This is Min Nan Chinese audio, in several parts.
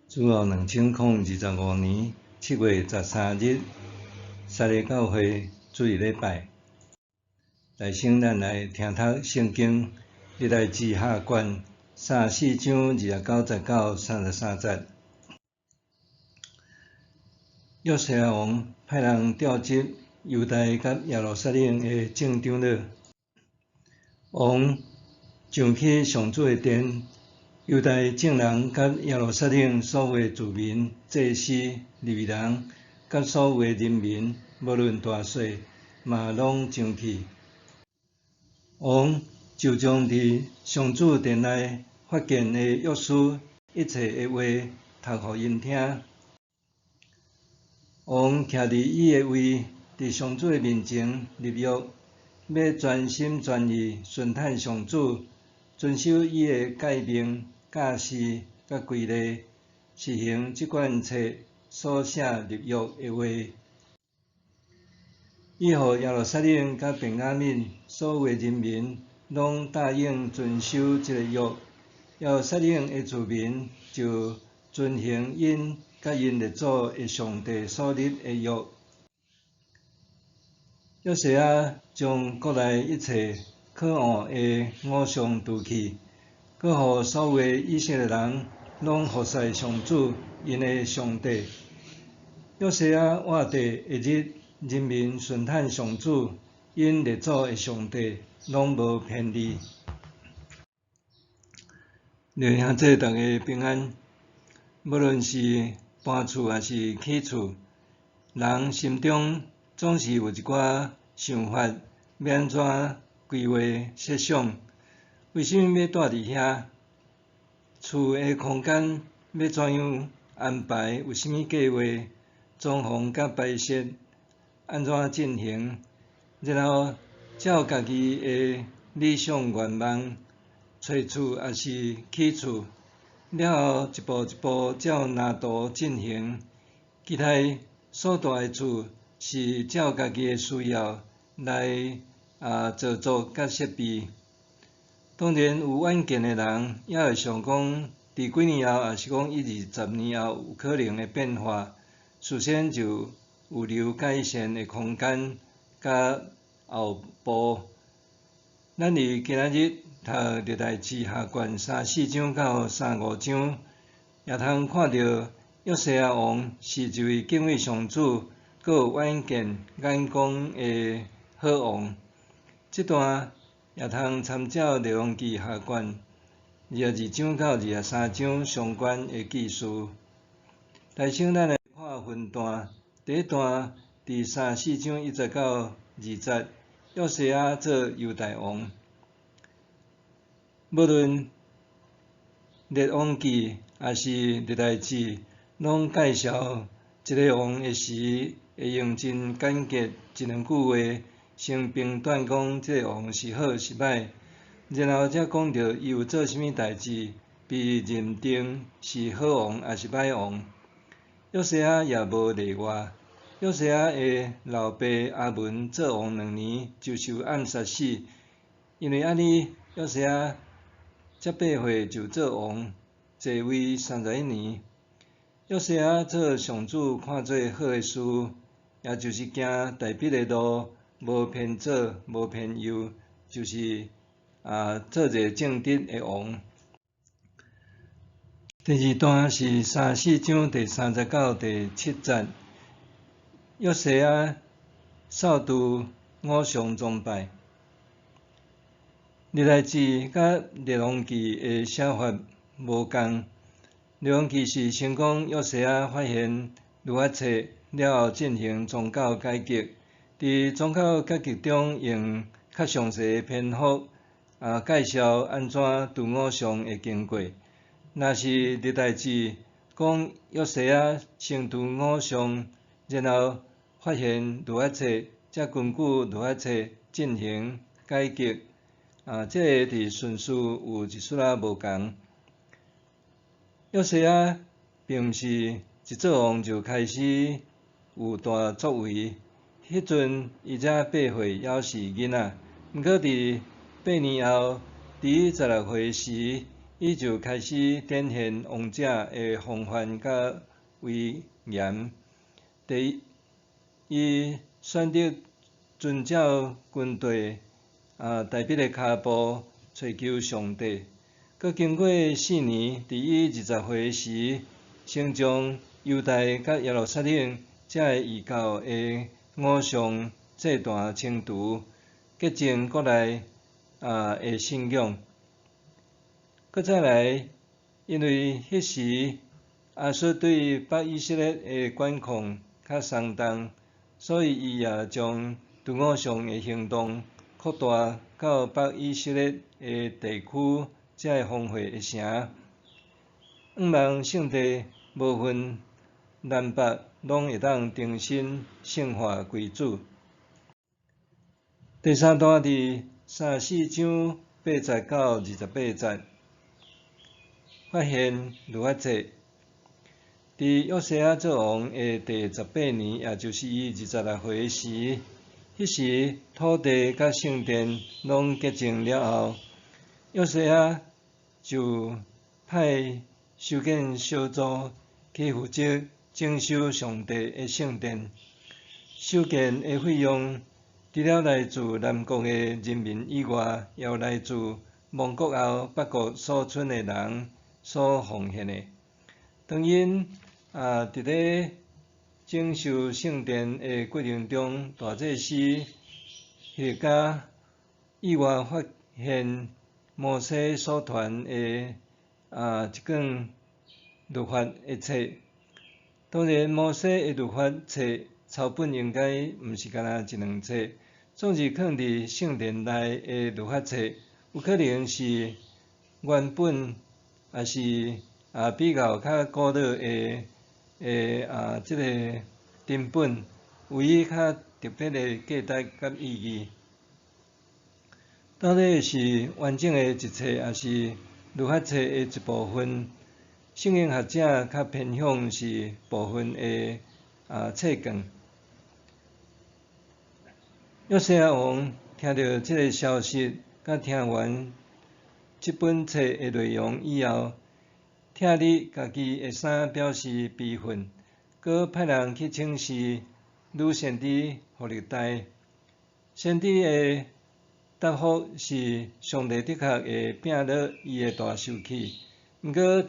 主後2025年7月13日，撒勒教會主日禮拜。來先咱來聽讀聖經，歷代志下卷34章29節到33節。約西亞王派人調集猶大佮耶路撒冷的眾長老，王上去上主的殿。猶大眾人佮耶路撒冷所有的住民、祭司、利未人，佮所有的人民，無論大細，嘛攏上去。王就將佇上主殿內發現的約書一切的話讀予𪜶聽。王徛佇伊的位，佇上主的面前立約，欲全心全意順趁上主，遵守伊的誡命、教示佮規例，實行這卷冊所寫立約的話。伊予耶路撒冷佮便雅憫所有的人民攏答應遵守這个約，耶路撒冷的住民就遵行𪜶佮𪜶列祖的上帝所立的約。約西亞將國內一切可惡的偶像除去，閣予所有的以色列人攏服侍上主𪜶的上帝。約西亞活地的日，人民順趁上主𪜶列祖的上帝，攏無偏離。弟兄姊妹，大家平安。無論是搬厝抑是起厝，人心中總是有一寡想法，欲按怎規劃設想？為啥物欲蹛佇遐？厝的空間欲怎樣安排？有啥物計劃？裝潢佮擺設按怎進行？然後照家己的理想願望揣厝抑是起厝，了後一步一步照藍圖進行。期待所蹛的厝是照家己的需要來造作佮設備。當然有遠見的人，也會想講，佇幾年後，抑是講一二十年後有可能的變化，事先就預留改善的空間佮後步。咱佇今仔日讀歷代志下卷34章到35章，也通看著約西亞王是一位敬畏上主、閣有遠見眼光的好王。這段也通參照列王紀下卷22章到23章相關的記事。來先咱來看分段，第一段佇34章1節到2節，約西亞做猶大王。無論列王紀抑是歷代志，攏介紹一个王的時，會用真簡潔一兩句話，先評斷講這个王是好是䆀，然後才講著伊有做啥物代誌，被認定是好王抑是䆀王。約西亞也無例外。約西亞的老爸亞文做王2年就受暗殺死，因為按呢，約西亞才8歲就做王，在位31年。約西亞做上主看做好的事，也就是行大衛的路，無偏左，無偏右，就是做一个正直的王。第二段是34章第3節到第7節，約西亞掃除偶像崇拜。歷代志佮列王紀的寫法無仝。列王紀是先講約西亞發現律法冊了後進行宗教改革，佇宗教改革中用較詳細的篇幅介紹按怎除偶像的經過。若是歷代志講約西亞先除偶像，然後發現律法冊，才根據律法冊進行改革，這个佇順序有一絲仔無仝。約西亞並毋是一做王就開始有大作為，彼陣伊才八歲，猶是囡仔。毋過佇8年後，佇16歲時，伊就開始展現王者的風範佮威嚴。第一，伊選擇遵照軍隊大衛的跤步，揣求上帝。閣經過4年，佇伊20歲時，先將猶大佮耶路撒冷遮个異教的偶像祭壇清除，潔淨國內的信仰。閣再來，因為彼時亞述對北以色列的管控較鬆動，所以伊也將除偶像的行動擴大到北以色列的地區，遮个防衛的城。向望上帝無分南北，攏會當重新聖化歸主。第三段佇34章8節到28節，發現律法冊。佇約西亞做王的第18年，也就是伊26歲時，彼時土地佮聖殿攏潔淨了後，約西亞就派修建小組去負責整修上帝的聖殿。修建的費用，除了來自南國的人民以外，也有來自亡國後北國所剩的人所奉獻的。當𪜶佇咧整修聖殿的過程中，大祭司希勒家意外發現摩西所傳的一卷律法的冊。當然，摩西的律法冊抄本應該毋是干焦一兩冊，總是囥佇聖殿內的律法冊，有可能是原本，抑是比較較古老的這個諄本，有伊較特別的價值佮意義。到底是完整的一冊，抑是律法冊的一部分？聖經學者較偏向是部分的冊卷。約西亞王聽著這个消息，佮聽完這本冊的內容以後，拆裂家己的衫表示悲憤，閣派人去請示女先知戶勒大。先知的答覆是上帝的確會摒落伊的大受氣，毋過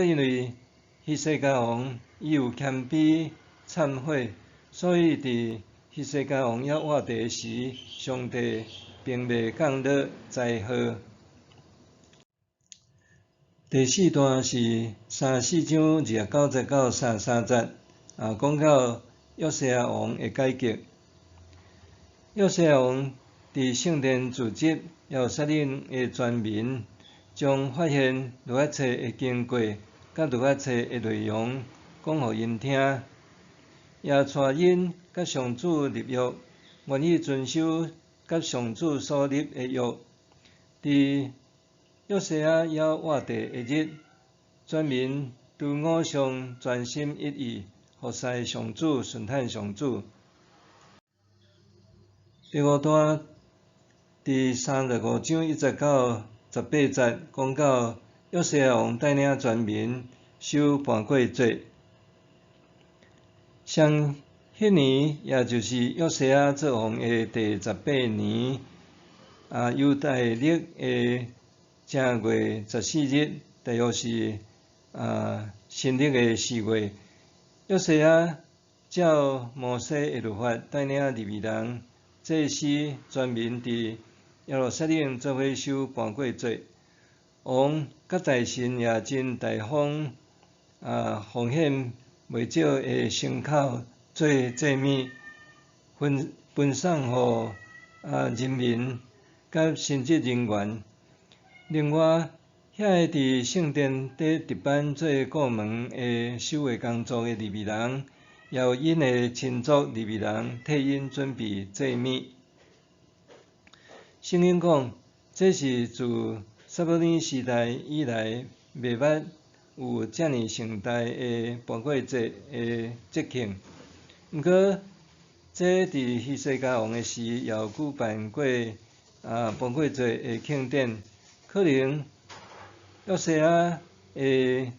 因為希西家王伊有謙卑懺悔，所以佇希西家王猶活著時，上帝並未降落災禍。第四段是34章29節到33節，講到約西亞王的改革。約西亞王佇聖殿組織耶路撒冷的全民，將發現律法冊的經過，佮律法冊的內容講予𪜶聽，也帶𪜶佮上主立約，願意遵守佮上主所立的約。佇約西亞猶活著的日，全民除偶像專心一意服侍上主，順趁上主。第五段佇35章1節到18節，講到約西亞王帶領全民守盤過節。像彼年，也就是約西亞做王的第18年，猶大曆的正月14日，大約是新曆的4月，約西亞照摩西的律法，帶領利未人、祭司、全民佇耶路撒冷做伙守盤過節。王佮大臣也真大方，奉獻袂少的牲口做祭物，分分送予人民佮神職人員。另外，遐个佇聖殿底值班做顧門的守衛工作的利未人，也有𪜶的親族利未人替𪜶準備祭物。聖經講，這是自撒母耳時代以來，袂捌有遮爾盛大的盤過節的節慶。毋過，這佇希西家王的時，也有舉辦過盤過節的慶典。可能約西亞的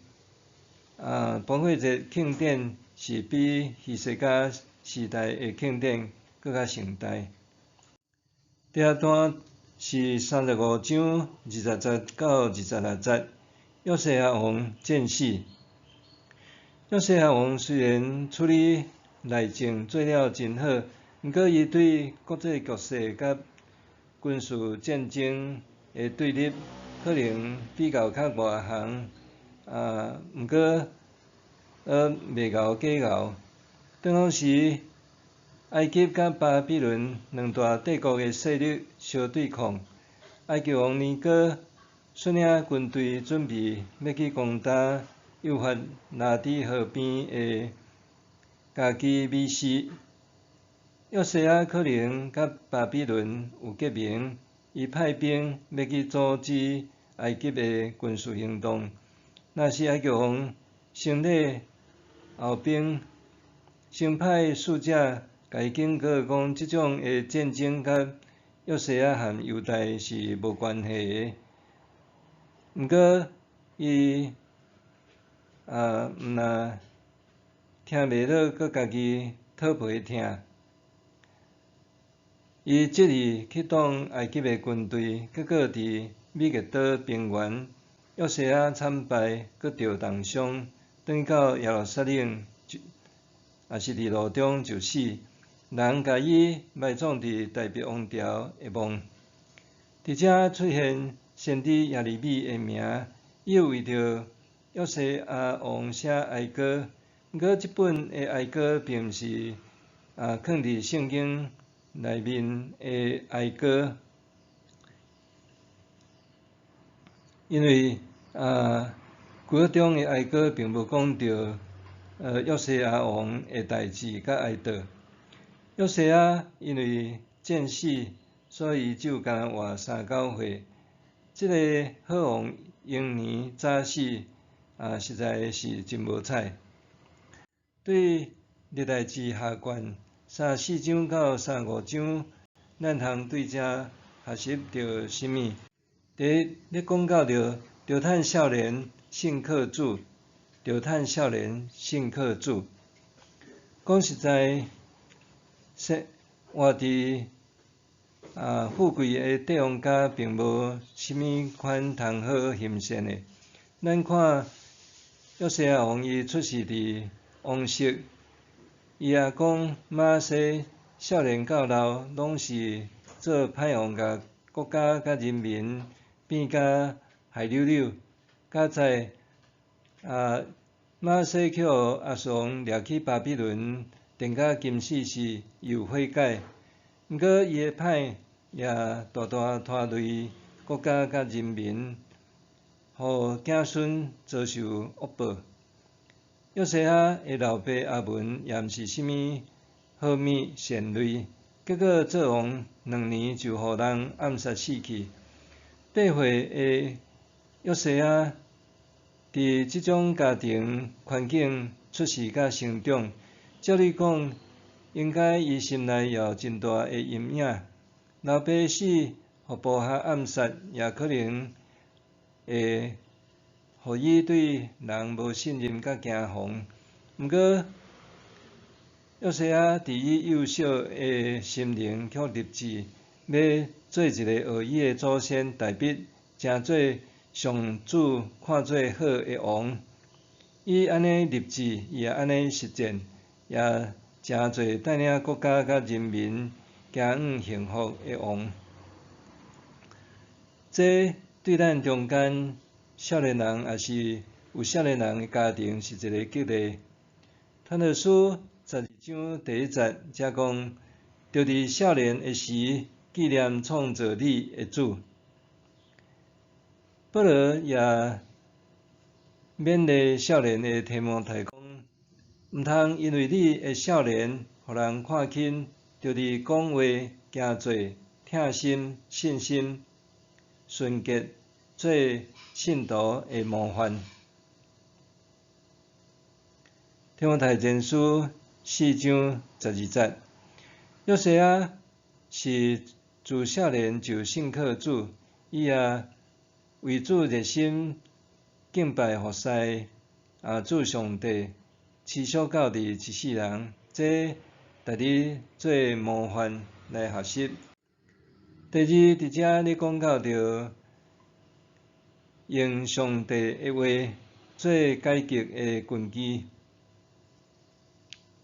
搬過節慶典是比希西家時代的慶典閣較盛大。第二段是35章20節到26節，約西亞王戰死。約西亞王雖然處理內政做了真好，毋過伊對國際局勢佮軍事戰爭的對立，可能比較較外行，毋過袂𠢕假𠢕。當時埃及佮巴比倫兩大帝國的勢力相對抗，埃及王尼哥率領軍隊準備欲去攻打幼發拉底河邊的迦基米施。約西亞可能佮巴比倫有結盟，伊派兵欲去阻止埃及的軍事行動。若是埃及王先禮後兵，先派使者共伊警告講，這種的戰爭佮約西亞和猶大是無關係的。毋過伊毋若聽袂落，閣家己討皮疼。伊執意去擋埃及的軍隊，結果佇米結多平原，約西亞慘敗，閣著重傷，轉到耶路撒冷，也是佇路中就死。人共伊埋葬佇大衛王朝的墓。佇遮出現先知耶利米的名，伊有為著約西亞王寫哀歌，毋過這本的哀歌並毋是囥佇聖經內面的哀歌，因為舊約中的哀歌並無講著約西亞王的代誌佮哀悼。約西亞因為戰死，所以只有干焦活39歲。這个好王英年早死，實在是真無彩。對歷代志下卷34章到35章，咱通對遮學習著啥物？第一，咧講到著著趁少年信靠主，著趁少年信靠主。講實在，生活佇富貴的帝王家，並無啥物款通好欣羨的。咱看約西亞王伊出世佇王室，伊阿公瑪拿西少年到老，攏是做歹王，共國家佮人民變甲害溜溜。佳哉瑪拿西去予亞述王掠去巴比倫，定甲金死時，伊有悔改。毋過伊的歹也大大拖累國家佮人民，予子孫遭受惡報。約西亞的老爸亞文也毋是啥物好物善類，結果做王2年就予人暗殺死去。8歲的約西亞佇這種家庭環境出世佮成長，照理講，應該伊心內也有真大的陰影。老爸死，予部下暗殺，也可能會予伊對人無信任佮驚惶。毋過，約西亞佇伊幼小的心靈卻立志欲做一个學伊的祖先大衛，成做上主看做好的王。伊按呢立志，伊也按呢實踐，也成做帶領國家佮人民行向幸福的王。這對咱中間少年人，抑是有少年人的家庭，是一个激勵。傳道書12章第1節遮講，著佇少年的時，紀念創造你的主。保羅也勉勵少年的提摩太講，毋通因為你的少年，予人看輕，著佇講話、行做、疼心、信心、純潔，做信徒的模範。提摩太前書4章12節，約西亞是自少年就信靠主，伊也為主熱心敬拜服侍主上帝，持續到佇一世人，這值得做模範來學習。第二，佇遮咧講到著用上帝的話做改革的根基，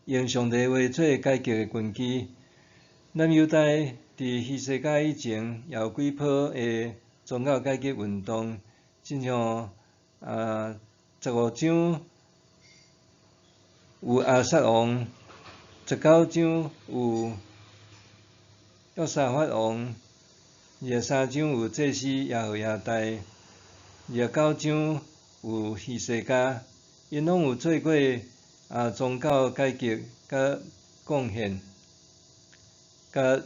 用上帝的話做改革的根基。南猶大佇希西家以前，也有幾波的宗教改革運動，親像15章有亞撒王，19章有約沙法王，23章有祭司耶何耶大，29章有希西家，𪜶攏有做過宗教改革佮貢獻，佮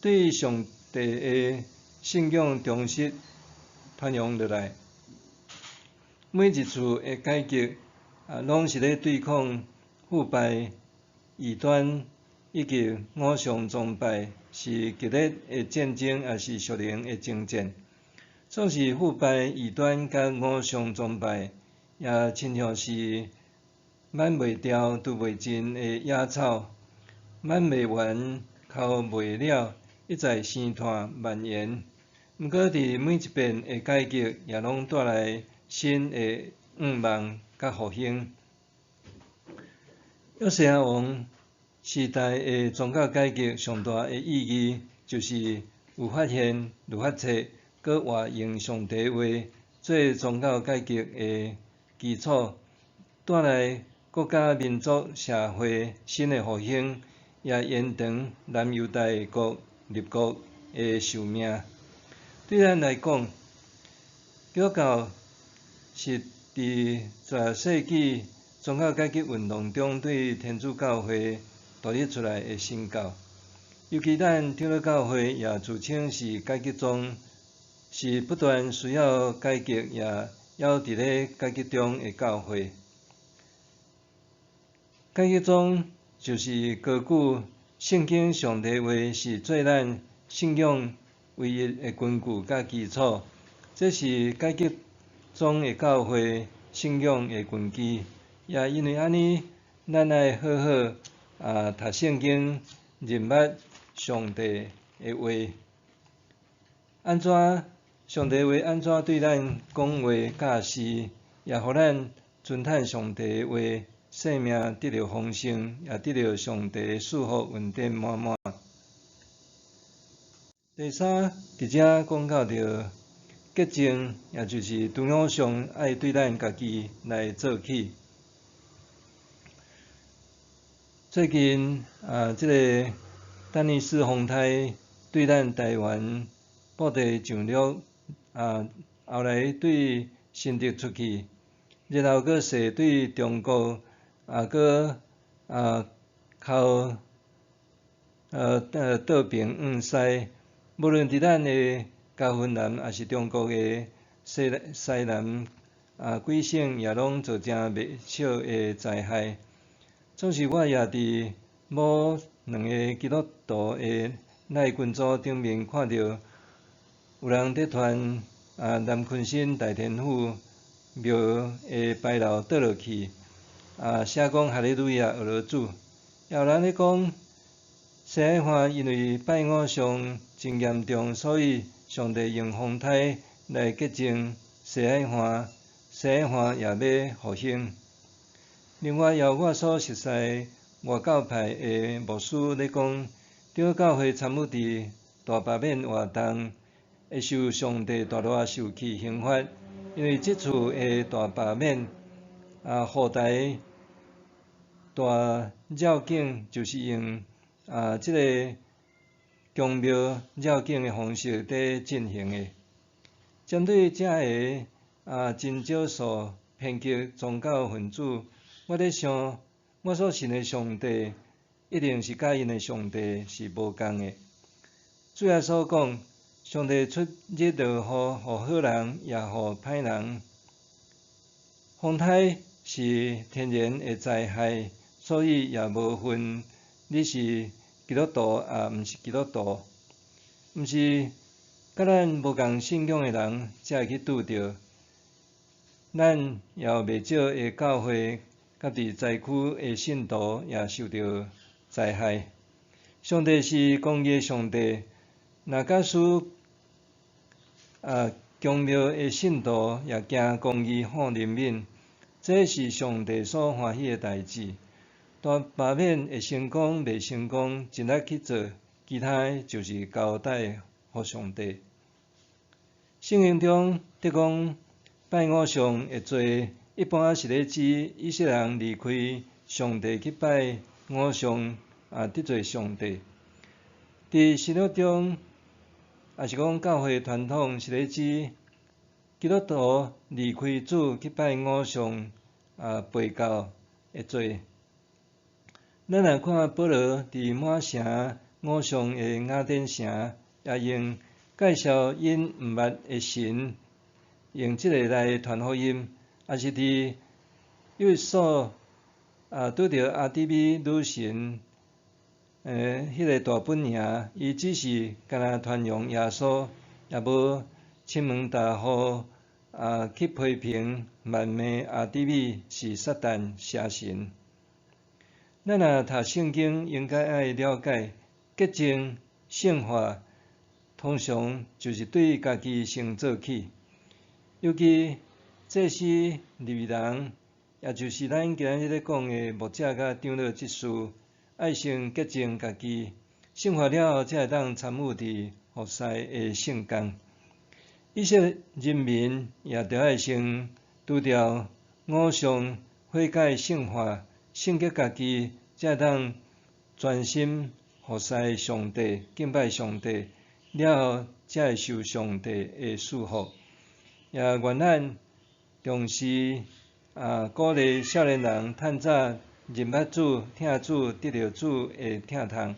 對上帝的信仰忠實傳揚落來。每一次的改革攏是咧對抗腐敗、異端以及偶像崇拜，是激烈的戰爭，抑是屬靈的征戰。總是腐敗、異端佮偶像崇拜，也親像是挽袂牢、除袂盡的野草，挽袂完、剾袂了，一再生湠蔓延。毋過佇每一遍的改革，也攏帶來新的願望佮復興。約西亞王時代的宗教改革上大的意義，就是有發現、律法冊，閣活用上帝話做宗教改革的基礎，帶來國家民族社會新的復興，也延長南猶大國立國的壽命。對咱來講，基督教是佇10世紀宗教改革運動中對天主教會獨立出來的新教。尤其咱長老教會也自稱是改革宗，是不斷需要改革，也猶佇咧改革中的教會。改革宗就是高舉聖經上帝話是做咱信仰唯一的根據佮基礎，這是改革宗的教會信仰的根基。也因為按呢，咱愛好好讀聖經，認捌上帝的話。按怎上帝話按怎對咱講話教示，也予咱遵趁上帝的話，生命得著豐盛，也得著上帝的祝福恩典滿滿。第三，佇遮講到著潔淨，也就是除偶像愛對咱家己來做起。最近這个丹尼斯風颱對咱台灣腹地上落，後來對新竹出去，然後閣踅對中國，閣靠倒爿往西，無論佇咱的嘉雲南，抑是中國的西南幾省，也攏造成袂少的災害。總是我也佇某兩个基督徒的賴群組頂面看著有人佇傳南鯤鯓大天父廟的牌樓倒落去，寫講哈利路亞學了主，也有人咧講西海岸因為拜偶像真嚴重，所以上帝用風颱來潔淨西海岸，西海岸也欲復興。另外，也有我所熟似外教派的牧師咧講，長老教會參與佇大罷免活動，會受上帝大大受氣刑罰，因為這次的大罷免雨台大繞境就是用這个宮廟繞境的方式佇進行的。針對遮个真少數偏激宗教分子，我咧想，我所信的上帝一定是佮𪜶的上帝是無仝的。主耶穌講，上帝出日落雨，予好人也予歹人。風颱是天然的災害，所以也無分你是基督徒抑毋是基督徒，毋是佮咱無仝信仰的人才會去拄著。咱也有袂少的教會，佮佇災區的信徒也受著災害。上帝是公義的上帝，若假使強繆的信徒也行公義好憐憫，這是上帝所歡喜的代誌。但罷免會成功袂成功，盡力去做，其他的就是交代予上帝。聖經中提講拜偶像的罪，一般是咧指以色列人離開上帝去拜偶像，得罪上帝。佇新約中，也是講教會傳統是咧指基督徒離開主去拜偶像，背教的罪。咱若看保羅佇滿城偶像的雅典城，也用介紹𪜶毋捌的神，用這个來傳福音，抑是佇以弗所拄著亞底米女神，彼个大本營，伊只是干焦傳揚耶穌，也無親門踏戶去批評謾罵亞底米是撒旦邪神。咱若讀聖經，應該愛了解潔淨聖化，通常就是對家己先做起。尤其祭司利未人，也就是咱今仔日咧講的牧者佮長老執事，愛先潔淨家己，聖化了後，才會當參與佇服侍的聖工。以色列人民也著愛先除掉偶像，悔改聖化，聖潔家己，才會當專心服侍上帝，敬拜上帝，了後才會受上帝的祝福。也願咱重視鼓勵少年人趁早認捌主、疼主、得著主的疼痛，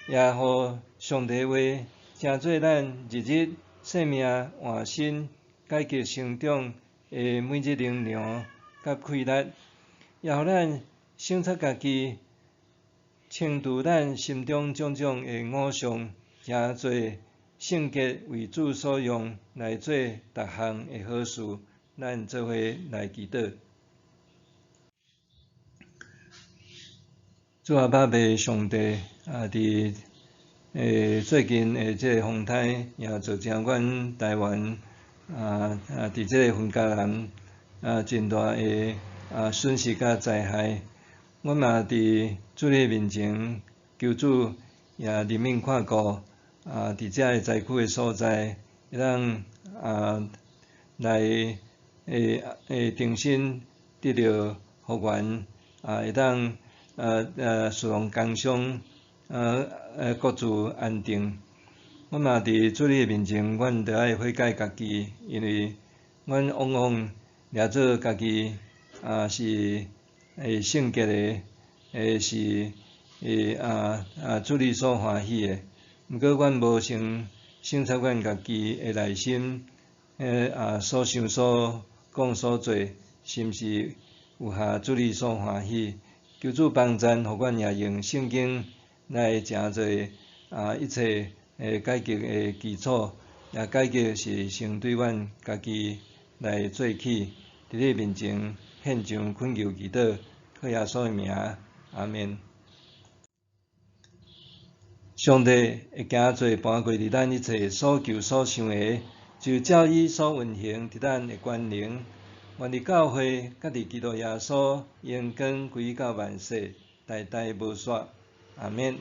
也予上帝話成做咱日日生命換新、改革成長的每日靈糧佮氣力，也予咱省察家己，清除咱心中種種的偶像，成做聖潔為主所用來做逐項的好事。咱做伙來祈禱。主阿爸父上帝佇最近的這个風颱，也造成阮台灣佇這个雲嘉南真大的損失佮災害。阮嘛佇主你面前求主也憐憫看顧佇遮个災區的所在，會當來重新得著復原，會當士農工商各自安定。阮嘛佇主你面前，阮著愛悔改家己，因為阮往往掠做家己是聖潔的，是主你所歡喜的。毋過阮無先省察阮家己的內心，所想所講所做，是毋是有合主你所歡喜？求主幫贊，予阮也用聖經來成做一切改革的基礎，也改革是先對阮家己來做起。佇你面前獻上懇求祈禱，靠耶穌的名，阿們。上帝會行做搬過佇咱一切所求所想的，就照伊所運行佇咱的權能。願佇教會佮佇基督耶穌榮光歸到萬世，代代無煞。阿們。